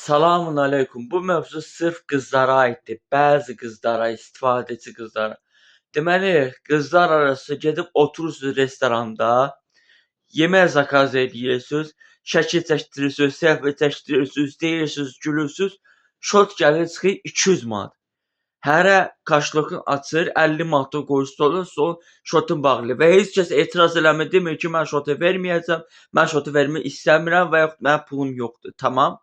Salamun aleykum. Bu mövzu sırf qızlara aiddir. Bəzi qızlara, istifadəçi qızlara. Deməli, qızlar arası gedib oturursunuz restoranda, yemək zakaz edirsiniz, şəkil çəkdirirsiniz, selfie çəkdirirsiniz, deyirsiniz, gülürsünüz. Şot gəlir çıxır 200 manat. Hərə kaşlokun açır, 50 manatı qoyur stolun, stol şotun bağlayır və heç kəs etiraz eləmir, demir ki, mən şotu verməyəcəm, mən şotu vermək istəmirəm və yaxud mənim pulum yoxdur. Tamam.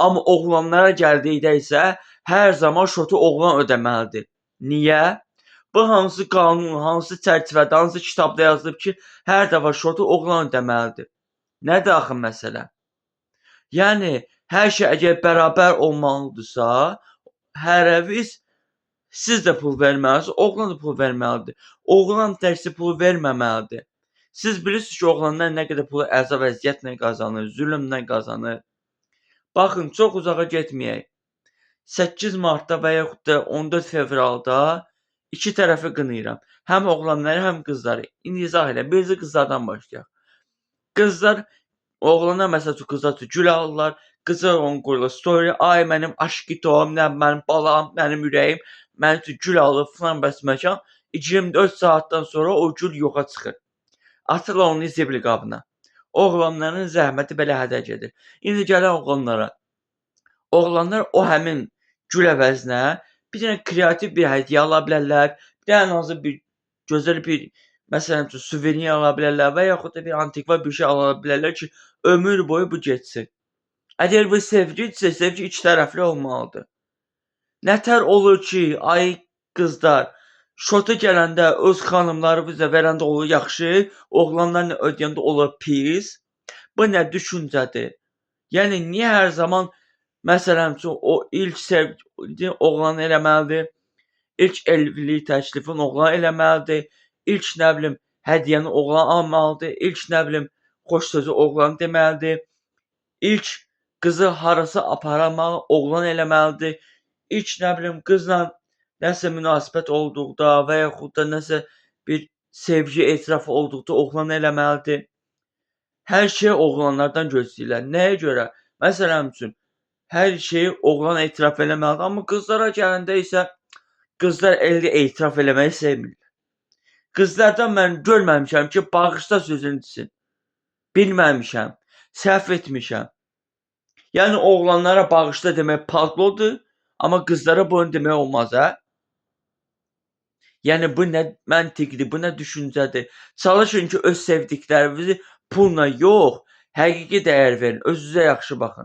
Amma oğlanlara gəldikdə isə hər zaman şotu oğlan ödəməlidir. Niyə? Bu hansı qanun, hansı çərçivədə, hansı kitabda yazılıb ki, hər dəfə şotu oğlan ödəməlidir? Nədir axı məsələ? Yəni hər şey əgər bərabər olmalıdırsa, hərəviz siz də pul verməlisiniz, oğlan da pul verməlidir. Oğlan təkcə pulu verməməlidir. Siz bilirsiniz ki, oğlanlar nə qədər pulu əzab əziyyətlə qazanır, zülmlə qazanır. Baxın, çox uzağa getməyək. 8 martda və yaxud da 14 fevralda iki tərəfi qınayıram. Həm oğlanları, həm qızları. İndi izah eləyəm. Birinci qızlardan başlayaq. Qızlar oğlana məsəl üçün qızlar üçün gül alırlar. Qızlar onu qoyurlar story. Ay mənim aşkitom, nə mənim balam, mənim ürəyim, mənim üçün gül alıb filan bəs məkan. 24 saatdan sonra o gül yoxa çıxır. Atırlar onu zibil qabına. Oğlanların zəhməti belə hədər gedir. İndi gələk oğlanlara. Oğlanlar o həmin gül əvəzinə bir dənə kreativ bir hədiyyə ala bilərlər, bir dənə hansı bir gözəl bir məsələn üçün suvenir ala bilərlər və yaxud da bir antikvar bir şey ala bilərlər ki, ömür boyu bu getsin. Əgər bu sevgidirsə, sevgi iki tərəfli olmalıdır. Nətər olur ki, ay qızlar, şota gələndə öz xanımlarınıza verəndə olur yaxşı, oğlanlarla ödəyəndə olur pis. Bu nə düşüncədir? Yəni niyə hər zaman məsələn üçün o ilk sevgi oğlan eləməlidir, ilk evlilik təklifini oğlan eləməlidir, ilk nə bilim hədiyyəni oğlan almalıdır, ilk nə bilim xoş sözü oğlan deməlidir, ilk qızı harasa aparmağı oğlan eləməlidir, ilk nə bilim qızla nəsə münasibət olduqda və yaxud da nəsə bir sevgi etirafı olduqda oğlan eləməlidir. Hər şeyi oğlanlardan gözləyirlər. Nəyə görə? Məsələn üçün hər şeyi oğlan etiraf eləməlidir, amma qızlara gələndə isə qızlar elə etiraf eləməyi sevmirlər. Qızlardan mən görməmişəm ki, bağışla sözünü desin. Bilməmişəm, səhv etmişəm. Yəni oğlanlara bağışla demək padlodur, amma qızlara bunu demək olmaz, hə? Yəni bu nə məntiqdir, bu nə düşüncədir? Çalışın ki, öz sevdiklərinizi pulla yox, həqiqi dəyər verin, özünüzə yaxşı baxın.